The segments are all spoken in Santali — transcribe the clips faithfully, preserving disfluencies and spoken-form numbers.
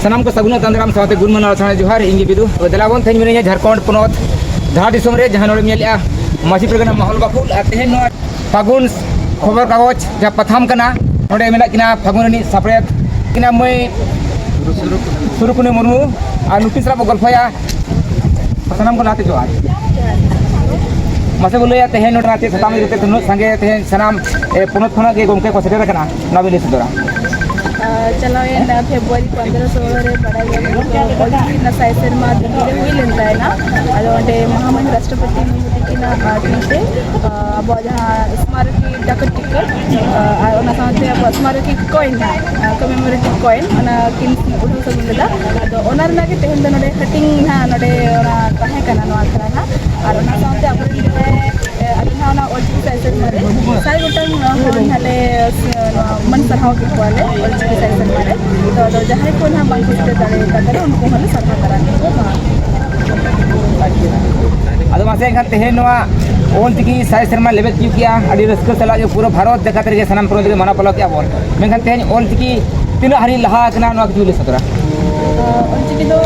ᱥᱟᱱᱟᱢ ᱠᱚ ᱥᱟᱹᱜᱩᱱ ᱟᱛᱟᱝ ᱫᱟᱨᱟᱢ ᱥᱟᱶᱛᱮ ᱜᱩᱱ ᱢᱟᱱᱟᱣ ᱥᱟᱶ ᱡᱚᱦᱟᱨ, ᱤᱧ ᱜᱮ ᱵᱤᱫᱩ᱾ ᱛᱚᱵᱮ ᱫᱮᱞᱟ ᱵᱚᱱ, ᱛᱮᱦᱮᱧ ᱢᱤᱱᱟᱹᱧᱟ ᱡᱷᱟᱲᱠᱷᱚᱸᱰ ᱯᱚᱱᱚᱛ ᱫᱷᱟᱲ ᱫᱤᱥᱚᱢ ᱨᱮ, ᱡᱟᱦᱟᱸ ᱱᱚᱰᱮᱢ ᱧᱮᱞᱮᱜᱼᱟ ᱢᱟᱹᱡᱷᱤ ᱯᱟᱨᱜᱟᱱᱟ ᱢᱚᱦᱚᱞ ᱵᱟᱠᱷᱩᱞ, ᱟᱨ ᱛᱮᱦᱮᱧ ᱱᱚᱣᱟ ᱯᱷᱟᱹᱜᱩᱱ ᱠᱷᱚᱵᱚᱨ ᱠᱟᱜᱚᱡᱽ ᱡᱟᱦᱟᱸ ᱯᱟᱛᱷᱟᱢ ᱠᱟᱱᱟ, ᱱᱚᱰᱮ ᱢᱮᱱᱟᱜ ᱠᱤᱱᱟ ᱯᱷᱟᱹᱜᱩᱱ ᱨᱤᱱᱤᱡ ᱥᱟᱯᱲᱮᱫ ᱠᱤᱱᱟ ᱢᱟᱹᱭ ᱥᱩᱨᱩᱠᱩᱱᱤ ᱢᱩᱨᱢᱩ, ᱟᱨ ᱱᱩᱠᱤᱱ ᱥᱟᱞᱟᱜ ᱵᱚ ᱜᱚᱞᱯᱷᱚᱭᱟ᱾ ᱥᱟᱱᱟᱢ ᱠᱚ ᱞᱟᱦᱟᱛᱮ ᱡᱚᱦᱟᱨ᱾ ᱢᱟᱥᱮ ᱵᱚ ᱞᱟᱹᱭᱟ, ᱛᱮᱦᱮᱧ ᱱᱚᱰᱮ ᱪᱮᱫ ᱥᱟᱛᱟᱢ ᱤᱫᱤ ᱠᱟᱛᱮ ᱱᱩᱱᱟᱹᱜ ᱥᱟᱸᱜᱮ ᱛᱮᱦᱮᱧ ᱥᱟᱱᱟᱢ, ᱮ, ᱯᱚᱱᱚᱛ ᱠᱷᱚᱱᱟᱜ ᱜᱮ ᱜᱚᱢᱠᱮ ᱠᱚ ᱥᱮᱴᱮᱨ ᱟᱠᱟᱱᱟ, ᱱᱚᱣᱟ ᱵᱤᱱ ᱞᱟᱹᱭ ᱥᱚᱫᱚᱨᱟ? ᱟᱨ ᱪᱟᱞᱟᱣᱮᱱ ᱯᱷᱮᱵᱽᱨᱩᱣᱟᱨᱤ ᱯᱚᱱᱫᱽᱨᱚ ᱥᱳᱞᱳ ᱨᱮ ᱵᱟᱲᱟᱭ ᱜᱮᱭᱟ ᱵᱚᱱ ᱛᱚ, ᱚᱞᱪᱤᱠᱤ ᱨᱮᱱᱟᱜ ᱥᱟᱭ ᱥᱮᱨᱢᱟ ᱫᱤᱞᱞᱤ ᱨᱮ ᱦᱩᱭ ᱞᱮᱱ ᱛᱟᱦᱮᱱᱟ᱾ ᱟᱫᱚ ᱚᱸᱰᱮ ᱢᱚᱦᱟᱢᱟᱦᱤ ᱨᱟᱥᱴᱨᱚᱯᱚᱛᱤ ᱢᱩᱨᱢᱩ ᱛᱟᱹᱠᱤᱱᱟᱜ, ᱟᱨ, ᱛᱤ ᱛᱮ, ᱟᱨ, ᱟᱵᱚᱣᱟᱜ ᱡᱟᱦᱟᱸ ᱥᱢᱟᱨᱚᱠᱤ ᱰᱟᱠ ᱴᱤᱠᱤᱴ, ᱟᱨ ᱚᱱᱟ ᱥᱟᱶᱛᱮ ᱟᱵᱚᱣᱟᱜ ᱥᱢᱟᱨᱚᱠᱤ ᱠᱚᱭᱮᱱ ᱱᱟᱦᱟᱜ, ᱠᱚᱢᱮᱢᱳᱨᱮᱴᱤᱵᱷ ᱠᱚᱭᱮᱱ, ᱚᱱᱟ ᱠᱤᱱ ᱩᱰᱷᱟᱹᱣ ᱥᱟᱹᱜᱩᱱ ᱞᱮᱫᱟ᱾ ᱟᱫᱚ ᱚᱱᱟ ᱨᱮᱱᱟᱜ ᱜᱮ ᱛᱮᱦᱮᱧ ᱫᱚ ᱱᱚᱰᱮ ᱦᱟᱹᱴᱤᱧ ᱱᱟᱦᱟᱜ ᱱᱚᱰᱮ ᱚᱱᱟ ᱛᱟᱦᱮᱸ ᱠᱟᱱᱟ ᱱᱚᱣᱟ ᱟᱠᱷᱲᱟ ᱱᱟᱦᱟᱜ᱾ ᱟᱨ ᱚᱱᱟ ᱥᱟᱶᱛᱮ ᱟᱵᱚᱨᱮᱱ ᱡᱟᱦᱟᱸᱭ, ᱮ, ᱟᱞᱮ ᱱᱟᱦᱟᱜ ᱚᱱᱟ ᱚᱞᱪᱤᱠᱤ ᱥᱟᱭ ᱥᱮᱨᱢᱟ ᱨᱮ ᱥᱟᱭ ᱜᱚᱴᱟᱝ, ᱮ, ᱦᱚᱲ ᱱᱟᱦᱟᱜ ᱞᱮ, ᱮ, ᱱᱚᱣᱟ ᱢᱟᱹᱱ ᱥᱟᱨᱦᱟᱣ ᱠᱮᱫ ᱠᱚᱣᱟᱞᱮ ᱚᱞᱪᱤᱠᱤ ᱥᱟᱭ ᱥᱮᱨᱢᱟ ᱨᱮ᱾ ᱛᱚ ᱟᱫᱚ ᱡᱟᱦᱟᱸᱭ ᱠᱚ ᱱᱟᱦᱟᱜ ᱵᱟᱝ ᱠᱚ ᱥᱮᱴᱮᱨ ᱫᱟᱲᱮ ᱟᱠᱟᱫ ᱛᱟᱞᱮ ᱩᱱᱠᱩ ᱦᱚᱸᱞᱮ ᱥᱟᱨᱦᱟᱣ ᱫᱟᱨᱟᱢ ᱠᱮᱫ ᱠᱚᱣᱟ᱾ ᱟᱫᱚ ᱢᱟᱥᱮ ᱮᱱᱠᱷᱟᱱ ᱛᱮᱦᱮᱧ ᱱᱚᱣᱟ ᱚᱞᱪᱤᱠᱤ ᱥᱟᱭ ᱥᱮᱨᱢᱟ ᱞᱮᱵᱮᱫ ᱛᱤᱭᱳᱜ ᱠᱮᱜᱼᱟ, ᱟᱹᱰᱤ ᱨᱟᱹᱥᱠᱟᱹ ᱥᱟᱞᱟᱜ ᱜᱮ ᱯᱩᱨᱟᱹ ᱵᱷᱟᱨᱚᱛ ᱡᱟᱠᱟᱛ ᱨᱮᱜᱮ ᱥᱟᱱᱟᱢ ᱯᱚᱱᱚᱛ ᱨᱮᱜᱮ ᱢᱟᱱᱟᱣ ᱯᱟᱞᱟᱣ ᱠᱮᱜᱼᱟ ᱵᱚᱱ᱾ ᱢᱮᱱᱠᱷᱟᱱ ᱛᱮᱦᱮᱧ ᱚᱞᱪᱤᱠᱤ ᱛᱤᱱᱟᱹᱜ ᱦᱟᱹᱨᱤᱡ ᱞᱟᱦᱟ ᱟᱠᱟᱱᱟ, ᱱᱚᱣᱟ ᱠᱤᱪᱷᱩ ᱞᱟᱹᱭ ᱥᱚᱫᱚᱨᱟ᱾ ᱚᱞᱪᱤᱠᱤ ᱫᱚ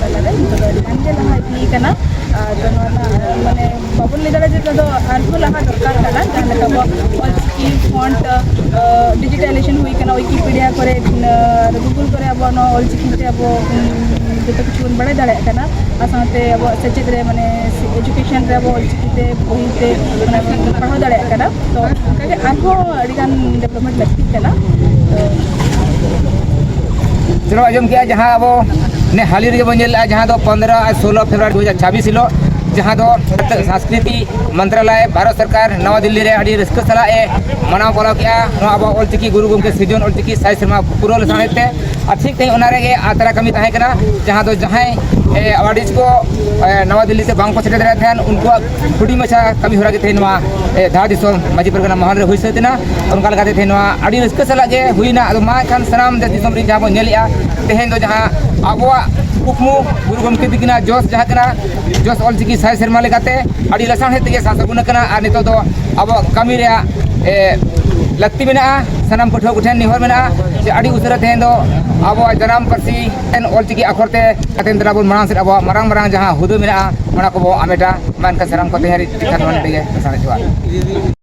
ᱛᱟᱞᱟᱨᱮ ᱱᱤᱛᱚᱜ ᱫᱚ ᱟᱹᱰᱤ ᱜᱟᱱ ᱜᱮ ᱞᱟᱦᱟ ᱤᱫᱤ ᱠᱟᱱᱟ᱾ ᱟᱨ ᱱᱚᱣᱟ ᱨᱮᱱᱟᱜ, ᱢᱟᱱᱮ, ᱵᱟᱵᱚᱱ ᱞᱟᱹᱭ ᱫᱟᱲᱮᱭᱟᱜᱼᱟ ᱡᱮ ᱱᱚᱣᱟ ᱫᱚ ᱟᱨᱦᱚᱸ ᱞᱟᱦᱟ ᱫᱚᱨᱠᱟᱨ ᱠᱟᱱᱟ, ᱡᱟᱦᱟᱸ ᱞᱮᱠᱟ ᱟᱵᱚᱣᱟᱜ ᱚᱞᱪᱤᱠᱤ ᱯᱷᱚᱱᱴ, ᱟ, ᱰᱤᱡᱤᱴᱟᱞᱟᱭᱡᱮᱥᱚᱱ ᱦᱩᱭ ᱠᱟᱱᱟ, ᱣᱤᱠᱤᱯᱤᱰᱤᱭᱟ ᱠᱚᱨᱮ, ᱟ, ᱜᱩᱜᱩᱞ ᱠᱚᱨᱮ ᱟᱵᱚᱣᱟᱜ ᱱᱚᱣᱟ ᱚᱞᱪᱤᱠᱤ ᱛᱮ ᱟᱵᱚ, ᱩᱢ, ᱡᱚᱛᱚ ᱠᱤᱪᱷᱩ ᱵᱚᱱ ᱵᱟᱲᱟᱭ ᱫᱟᱲᱮᱭᱟᱜ ᱠᱟᱱᱟ᱾ ᱟᱨ ᱥᱟᱶᱛᱮ ᱟᱵᱚᱣᱟᱜ ᱥᱮᱪᱮᱫ ᱨᱮ, ᱢᱟᱱᱮ, ᱮᱰᱩᱠᱮᱥᱚᱱ ᱨᱮ ᱟᱵᱚ ᱚᱞᱪᱤᱠᱤ ᱛᱮ ᱵᱚᱦᱤ ᱛᱮ, ᱢᱟᱱᱮ, ᱵᱚᱱ ᱯᱟᱲᱦᱟᱣ ᱫᱟᱲᱮᱭᱟᱜ ᱠᱟᱱᱟ᱾ ᱛᱚ ᱚᱱᱠᱟᱜᱮ ᱟᱨᱦᱚᱸ ᱟᱹᱰᱤᱜᱟᱱ ᱰᱮᱵᱷᱞᱚᱯᱢᱮᱱᱴ ᱞᱟᱹᱠᱛᱤᱜ ᱠᱟᱱᱟ᱾ ᱛᱚ ᱪᱚᱞᱚ ᱟᱸᱡᱚᱢ ᱠᱮᱜᱼᱟ, ᱡᱟᱦᱟᱸ ᱟᱵᱚ ᱱᱮ ᱦᱟᱹᱞᱤ ᱨᱮᱜᱮ ᱵᱚᱱ ᱧᱮᱞ ᱞᱮᱜᱼᱟ, ᱡᱟᱦᱟᱸ ᱫᱚ ᱯᱚᱱᱫᱽᱨᱚ ᱟᱨ ᱥᱳᱞᱳ ᱯᱷᱮᱵᱽᱨᱩᱣᱟᱨᱤ ᱫᱩ ᱦᱟᱡᱟᱨ ᱪᱷᱟᱵᱵᱤᱥ ᱦᱤᱞᱳᱜ, ᱡᱟᱦᱟᱸ ᱫᱚ ᱥᱚᱝᱥᱠᱨᱤᱛᱤ ᱢᱚᱱᱛᱨᱟᱞᱚᱭ ᱵᱷᱟᱨᱚᱛ ᱥᱚᱨᱠᱟᱨ ᱱᱟᱣᱟ ᱫᱤᱞᱞᱤ ᱨᱮ ᱟᱹᱰᱤ ᱨᱟᱹᱥᱠᱟᱹ ᱥᱟᱞᱟᱜ ᱮ ᱢᱟᱱᱟᱣ ᱯᱟᱞᱟᱣ ᱠᱮᱜᱼᱟ᱾ ᱱᱚᱣᱟ ᱟᱵᱚ ᱚᱞᱪᱤᱠᱤ ᱜᱩᱨᱩ ᱜᱚᱢᱠᱮ ᱥᱤᱨᱡᱚᱱ ᱚᱞᱪᱤᱠᱤ ᱥᱟᱭ ᱥᱮᱨᱢᱟ ᱯᱩᱨᱟᱹᱣ ᱞᱟᱹᱜᱤᱫ ᱛᱮ, ᱟᱨ ᱴᱷᱤᱠ ᱛᱮᱦᱮᱧ ᱚᱱᱟ ᱨᱮᱜᱮ ᱟᱛᱨᱟ ᱠᱟᱹᱢᱤ ᱛᱟᱦᱮᱸ ᱠᱟᱱᱟ, ᱡᱟᱦᱟᱸ ᱫᱚ ᱡᱟᱦᱟᱸᱭ, ᱮ, ᱟᱣᱟᱨᱰᱤᱡᱽ ᱠᱚ, ᱮ, ᱱᱟᱣᱟ ᱫᱤᱞᱞᱤ ᱛᱮ ᱵᱟᱝ ᱠᱚ ᱥᱮᱴᱮᱨ ᱫᱟᱲᱮᱭᱟᱜ ᱛᱟᱦᱮᱸᱱ, ᱩᱱᱠᱩᱣᱟᱜ ᱦᱩᱰᱤᱧ ᱢᱟᱪᱷᱟ ᱠᱟᱹᱢᱤ ᱦᱚᱨᱟ ᱜᱮ ᱛᱮᱦᱮᱧ ᱱᱚᱣᱟ, ᱮ, ᱫᱷᱟᱲ ᱫᱤᱥᱚᱢ ᱢᱟᱹᱡᱷᱤ ᱯᱟᱨᱜᱟᱱᱟ ᱢᱚᱦᱚᱞ ᱨᱮ ᱦᱩᱭ ᱥᱟᱹᱛ ᱮᱱᱟ᱾ ᱚᱱᱠᱟ ᱞᱮᱠᱟᱛᱮ ᱛᱮᱦᱮᱧ ᱱᱚᱣᱟ ᱟᱹᱰᱤ ᱨᱟᱹᱥᱠᱟᱹ ᱥᱟᱞᱟᱜ ᱜᱮ ᱦᱩᱭᱱᱟ᱾ ᱟᱫᱚ ᱢᱟ ᱮᱱᱠᱷᱟᱱ ᱥᱟᱱᱟᱢ ᱫᱮᱥ ᱫᱤᱥᱚᱢ ᱨᱮ ᱡᱟᱦᱟᱸ ᱵᱚᱱ ᱧᱮᱞᱮᱜᱼᱟ, ᱛᱮᱦᱮᱧ ᱫᱚ ᱡᱟᱦᱟᱸ ᱟᱵᱚᱣᱟᱜ ᱠᱩᱠᱢᱩ ᱜᱩᱨᱩ ᱜᱚᱢᱠᱮ ᱛᱤᱠᱤᱱᱟᱜ ᱡᱚᱥ ᱡᱟᱦᱟᱸ ᱠᱟᱱᱟ, ᱡᱚᱥ ᱚᱞᱪᱤᱠᱤ ᱥᱟᱭ ᱥᱮᱨᱢᱟ ᱞᱮᱠᱟᱛᱮ ᱟᱹᱰᱤ ᱞᱟᱥᱟᱲᱦᱮᱫ ᱛᱮᱜᱮ ᱥᱟᱨ ᱥᱟᱹᱜᱩᱱ ᱟᱠᱟᱱᱟ᱾ ᱟᱨ ᱱᱤᱛᱚᱜ ᱫᱚ ᱟᱵᱚᱣᱟᱜ ᱠᱟᱹᱢᱤ ᱨᱮᱭᱟᱜ, ᱮ, ᱞᱟᱹᱠᱛᱤ ᱢᱮᱱᱟᱜᱼᱟ᱾ ᱥᱟᱱᱟᱢ ᱯᱟᱹᱴᱷᱩᱣᱟᱹ ᱠᱚᱴᱷᱮᱱ ᱱᱮᱦᱚᱨ ᱢᱮᱱᱟᱜᱼᱟ ᱡᱮ ᱟᱹᱰᱤ ᱩᱥᱟᱹᱨᱟ ᱛᱮᱦᱮᱧ ᱫᱚ ᱟᱵᱚᱣᱟᱜ ᱡᱟᱱᱟᱢ ᱯᱟᱹᱨᱥᱤ ᱚᱞᱪᱤᱠᱤ ᱟᱠᱷᱚᱨ ᱛᱮ ᱠᱟᱛᱮ ᱫᱮᱞᱟ ᱵᱚᱱ ᱢᱟᱲᱟᱝ ᱥᱮᱫ, ᱟᱵᱚᱣᱟᱜ ᱢᱟᱨᱟᱝ ᱢᱟᱨᱟᱝ ᱡᱟᱦᱟᱸ ᱦᱩᱫᱟᱹ ᱢᱮᱱᱟᱜᱼᱟ ᱚᱱᱟ ᱠᱚᱵᱚ ᱟᱢᱮᱴᱟ᱾ ᱢᱟ ᱮᱱᱠᱷᱟᱱ ᱥᱟᱱᱟᱢ ᱠᱚ ᱛᱮᱦᱮᱧ ᱦᱟᱹᱨᱤᱡ ᱴᱷᱤᱠ ᱴᱷᱟᱠ ᱱᱚᱰᱮ ᱜᱮ ᱥᱟᱨᱦᱟᱣ ᱡᱚᱦᱟᱨ᱾